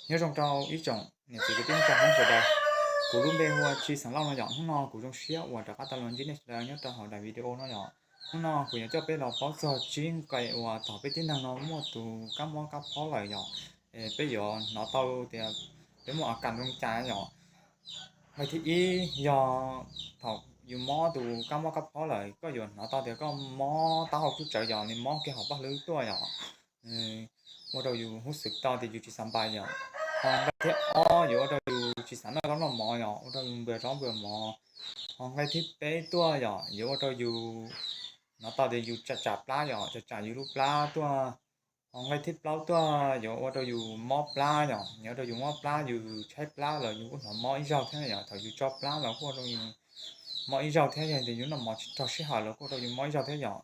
Nyob zoo rau ib tsoom niam txiv kwv tij neej tsa Hmoob sawv daws. Kuv lub npe hu ua Tsis Xeem Lauj no yom. Hnub no kuv zoo siab uas rov qab tau los ntsib nej sawv daws nyob rau hauv daim video no yom. Hnub no kuv yuav coj peb los paub txog tsib nqe uas thaum peb tib neeg no muaj tus kab mob kab phob lawm yom, peb yuav hnov tau tias peb muaj a kas zoo cas yom. Nqe thib ib yog thaum yus mob tus kab mob kab phob lawm, koj yuav hnov tau tias koj mob taub hau tsawv yom, nws mob kiag hauv paj hlwb tuaj yom, ua rau yus hnov tau tias yus tsis xav npais yom. Ho nqe thib ob yuav ua rau yus tsis xav noj zaub noj mov yom, ua rau yus nplas zaub nplas mov. Ho nqe thib peb tuaj yom, yuav ua rau yus hnov tau tias yus tsam tsam plab yom, tsam tsam yus lub plab tuaj. Ho nqe thib plaub tuaj yuav ua rau yus mob plab yom, yuav ua rau yus mob plab, yus tshaib plab los yus kuj hnov mob ib zaug thiab yom, thaum yus tso plab los kuj ua rau yus mob ib zaug thiab, yog tias yus noj mov tsis raug sij hawm los kuj ua rau yus mob ib zaug thiab yom.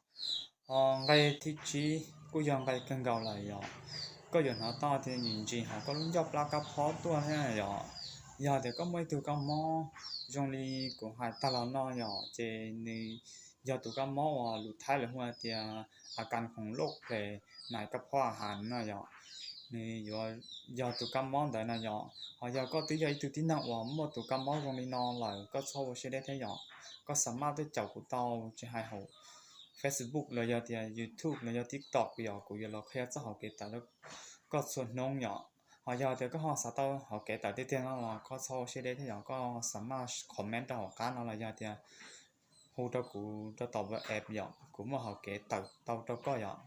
Ho nqe thib tsib kuj yog nqe kawg nkaus lawm yom, koj yuav hnov tau tias ntsim ntsim hauv koj lub ncauj plab kab phob tuaj thiab yom. Yog tias koj muaj ib tug kab mob zoo li kuv hais tag los no yom, ces nws yog tus kab mob uas lus Thaib lawv hu tias a kas khoom loj ples nais kab phob a has no yom. Nws yuav yog tus kab mob ntawd no yom. Ho yog koj twb yog ib tug tib neeg uas muaj tus kab mob zoo li no lawm, koj txhob ua siab deb thiab yom. Koj xa maj tuaj caum kuv tau, tsis hais hauv Facebook los yog tias YouTube los yog TikTok yom, kuv yuav los qhia txoj hauv kev tawm rau koj txhua hnub yom. Ho yog tias koj ho xav tau hauv kev tawm tiag tiag no los koj txhob ua siab deb thiab yom, koj xa maj comment rau hauv qab no los yog tias hu rau kuv rau tom WhatsApp yom, kuv muaj hauv kev tawm tau rau koj yom.